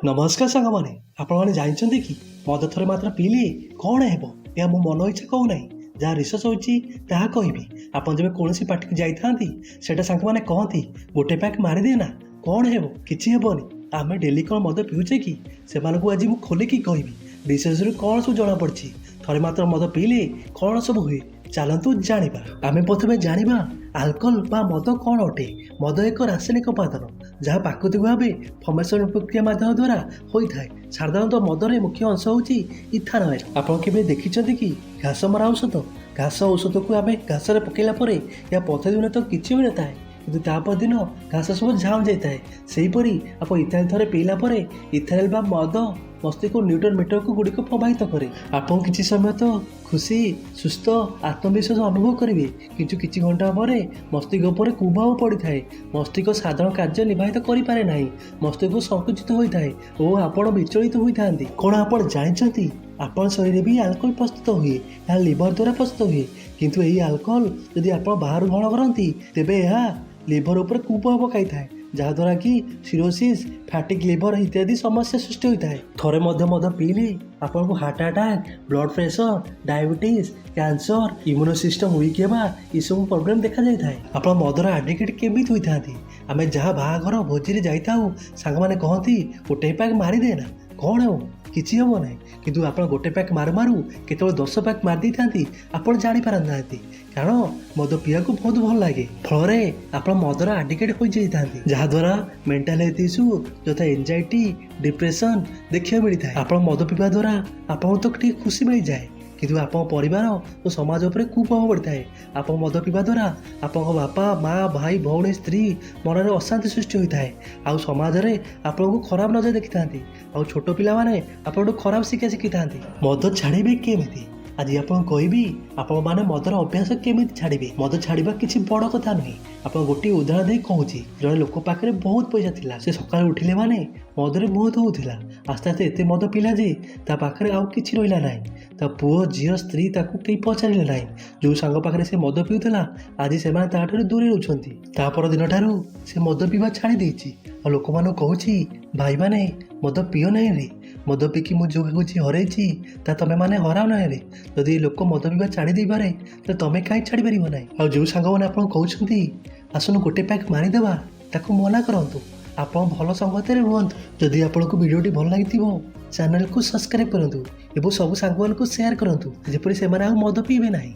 ନମସ୍କାର ସାଙ୍ଗମାନେ, ଆପଣମାନେ ଜାଣିଛନ୍ତି କି ମଦ ଥରେ ମାତ୍ର ପିଇଲେ କ'ଣ ହେବ? ଏହା ମୁଁ ମନ ଇଚ୍ଛା କହୁନାହିଁ, ଯାହା ରିସର୍ଚ୍ଚ ହୋଇଛି ତାହା କହିବି। ଆପଣ ଯେବେ କୌଣସି ପାର୍ଟିକୁ ଯାଇଥାନ୍ତି, ସେଇଟା ସାଙ୍ଗମାନେ କହନ୍ତି, "ଗୋଟେ ପ୍ୟାକ୍ ମାରିଦେ ନା, କ'ଣ ହେବ? କିଛି ହେବନି।" ଆମେ ଡେଲି କ'ଣ ମଦ ପିଉଛେ କି? ସେମାନଙ୍କୁ ଆଜି ମୁଁ ଖୋଲିକି କହିବି ରିସର୍ଚ୍ଚରୁ କ'ଣ ସବୁ ଜଣାପଡ଼ିଛି, ଥରେ ମାତ୍ର ମଦ ପିଇଲେ କ'ଣ ସବୁ ହୁଏ। ଚାଲନ୍ତୁ ଜାଣିବା। ଆମେ ପ୍ରଥମେ ଜାଣିବା ଆଲକୋହଲ ବା ମଦ କ'ଣ ଅଟେ। ମଦ ଏକ ରାସାୟନିକ ଉପାଦାନ, ଯାହା ପ୍ରାକୃତିକ ଭାବେ ଫର୍ମେସନ ପ୍ରକ୍ରିୟା ମାଧ୍ୟମ ଦ୍ୱାରା ହୋଇଥାଏ। ସାଧାରଣତଃ ମଦରେ ମୁଖ୍ୟ ଅଂଶ ହେଉଛି ଇଥାନଏଲ। ଆପଣ କେବେ ଦେଖିଛନ୍ତି କି ଘାସ ମରା ଔଷଧ? ଘାସ ଔଷଧକୁ ଆମେ ଘାସରେ ପକାଇଲା ପରେ ଏହା ପ୍ରଥମ ଦିନ ତ କିଛି ହୋଇନଥାଏ, କିନ୍ତୁ ତାପର ଦିନ ଘାସ ସବୁ ଝାଉଁ ଯାଇଥାଏ। ସେହିପରି ଆପଣ ଇଥାନଲ ଥରେ ପିଇଲା ପରେ ଇଥାନଲ ବା ମଦ ମସ୍ତିଷ୍କ ନ୍ୟୁରୋ ଗୁଡ଼ିକୁ ପ୍ରଭାବିତ କରେ। ଆପଣ କିଛି ସମୟ ତ ଖୁସି, ସୁସ୍ଥ, ଆତ୍ମବିଶ୍ୱାସ ଅନୁଭବ କରିବେ, କିନ୍ତୁ କିଛି ଘଣ୍ଟା ପରେ ମସ୍ତିଷ୍କ ଉପରେ କୁପ୍ରଭାବ ପଡ଼ିଥାଏ। ମସ୍ତିଷ୍କ ସାଧାରଣ କାର୍ଯ୍ୟ ନିର୍ବାହିତ କରିପାରେ ନାହିଁ। ମସ୍ତିଷ୍କ ସଂକୁଚିତ ହୋଇଥାଏ ଓ ଆପଣ ବିଚଳିତ ହୋଇଥାନ୍ତି। କ'ଣ ଆପଣ ଜାଣିଛନ୍ତି, ଆପଣ ଶରୀରରେ ବି ଆଲକୋହଲ ପ୍ରସ୍ତୁତ ହୁଏ? ଏହା ଲିଭର ଦ୍ୱାରା ପ୍ରସ୍ତୁତ ହୁଏ। କିନ୍ତୁ ଏହି ଆଲକୋହଲ ଯଦି ଆପଣ ବାହାରୁ ଗ୍ରହଣ କରନ୍ତି, ତେବେ ଏହା ଲିଭର ଉପରେ କୁପ୍ରଭାବ ପକାଇଥାଏ, ଯାହାଦ୍ୱାରା କି ସିରୋସିସ୍, ଫ୍ୟାଟି ଲିଭର ଇତ୍ୟାଦି ସମସ୍ୟା ସୃଷ୍ଟି ହୋଇଥାଏ। ଥରେ ମଧ୍ୟ ମଦ ପିଇଲେ ଆପଣଙ୍କୁ heart attack, blood pressure, diabetes, cancer, immune system weak ହେବା, ଏସବୁ ପ୍ରୋବ୍ଲେମ୍ ଦେଖାଯାଇଥାଏ। ଆପଣ ମଦର ଆଡିକ୍ଟେଡ୍ କେମିତି ହୋଇଥାନ୍ତି? ଆମେ ଯାହା ବାହାଘର ଭୋଜିରେ ଯାଇଥାଉ, ସାଙ୍ଗମାନେ କହନ୍ତି, "ଗୋଟେ ପ୍ୟାକ୍ ମାରିଦେ ନା, କ'ଣ ହେବ? କିଛି ହେବ ନାହିଁ।" କିନ୍ତୁ ଆପଣ ଗୋଟେ ପ୍ୟାକ୍ ମାରୁ ମାରୁ କେତେବେଳେ 10 ପ୍ୟାକ୍ ମାରି ଦେଇଥାନ୍ତି, ଆପଣ ଜାଣିପାରନ୍ତି ନାହାନ୍ତି। କାରଣ ମଦ ପିଇବାକୁ ବହୁତ ଭଲ ଲାଗେ। ଫଳରେ ଆପଣ ମଦର ଆଡିକ୍ଟେଡ୍ ହୋଇଯାଇଥାନ୍ତି, ଯାହାଦ୍ୱାରା ମେଣ୍ଟାଲ ହେଲ୍ଥ ଇସ୍ୟୁ ଯଥା ଏନଜାଇଟି, ଡିପ୍ରେସନ୍ ଦେଖିବାକୁ ମିଳିଥାଏ। ଆପଣ ମଦ ପିଇବା ଦ୍ୱାରା ଆପଣଙ୍କୁ ତ ଟିକେ ଖୁସି ମିଳିଯାଏ, କିନ୍ତୁ ଆପଣଙ୍କ ପରିବାର ଓ ସମାଜ ଉପରେ କୁପ୍ରଭାବ ପଡ଼ିଥାଏ। ଆପଣ ମଦ ପିଇବା ଦ୍ୱାରା ଆପଣଙ୍କ ବାପା, ମା, ଭାଇ, ଭଉଣୀ, ସ୍ତ୍ରୀ ମନରେ ଅଶାନ୍ତି ସୃଷ୍ଟି ହୋଇଥାଏ। ଆଉ ସମାଜରେ ଆପଣଙ୍କୁ ଖରାପ ନଜର ଦେଖିଥାନ୍ତି। ଆଉ ଛୋଟ ପିଲାମାନେ ଆପଣଙ୍କଠୁ ଖରାପ ଶିକ୍ଷା ଶିଖିଥାନ୍ତି। ମଦ ଛାଡ଼ିବେ କେମିତି? ଆଜି ଆପଣଙ୍କୁ କହିବି ଆପଣମାନେ ମଦର ଅଭ୍ୟାସ କେମିତି ଛାଡ଼ିବେ। ମଦ ଛାଡ଼ିବା କିଛି ବଡ଼ କଥା ନୁହେଁ। ଆପଣ ଗୋଟିଏ ଉଦାହରଣ ଦେଇ କହୁଛି। ଜଣେ ଲୋକ ପାଖରେ ବହୁତ ପଇସା ଥିଲା। ସେ ସକାଳୁ ଉଠିଲେ ମାନେ ମଦରେ ମୁହଁ ଧୋଉଥିଲା। ଆସ୍ତେ ଆସ୍ତେ ଏତେ ମଦ ପିଇଲା ଯେ ତା ପାଖରେ ଆଉ କିଛି ରହିଲା ନାହିଁ। ତା ପୁଅ, ଝିଅ, ସ୍ତ୍ରୀ ତାକୁ କେହି ପଚାରିଲେ ନାହିଁ। ଯେଉଁ ସାଙ୍ଗ ପାଖରେ ସେ ମଦ ପିଉଥିଲା, ଆଜି ସେମାନେ ତାଠାରୁ ଦୂରେଇ ରହୁଛନ୍ତି। ତା ପର ଦିନଠାରୁ ସେ ମଦ ପିଇବା ଛାଡ଼ି ଦେଇଛି ଆଉ ଲୋକମାନଙ୍କୁ କହୁଛି, "ଭାଇମାନେ, ମଦ ପିଅ ନାହିଁ ରେ। ମଦ ପିଇକି ମୁଁ ଯେଉଁ କିଛି ହରେଇଛି, ତା ତମେମାନେ ହରାଅ ନାହିଁ ରେ। ଯଦି ଏ ଲୋକ ମଦ ପିଇବା ଛାଡ଼ି ଦେଇପାରେ, ତାହେଲେ ତମେ କାହିଁ ଛାଡ଼ି ପାରିବ ନାହିଁ?" ଆଉ ଯେଉଁ ସାଙ୍ଗମାନେ ଆପଣ କହୁଛନ୍ତି, "ଆସୁନୁ ଗୋଟେ ପ୍ୟାକ୍ ମାରିଦେବା", ତାକୁ ମନା କରନ୍ତୁ। ଆପଣ ଭଲ ସଙ୍ଗତରେ ରୁହନ୍ତୁ। ଯଦି ଆପଣଙ୍କୁ ଭିଡ଼ିଓଟି ଭଲ ଲାଗିଥିବ, ଚ୍ୟାନେଲକୁ ସବସ୍କ୍ରାଇବ୍ କରନ୍ତୁ ଏବଂ ସବୁ ସାଙ୍ଗମାନଙ୍କୁ ସେୟାର କରନ୍ତୁ, ଯେପରି ସେମାନେ ଆଉ ମଦ ପିଇବେ ନାହିଁ।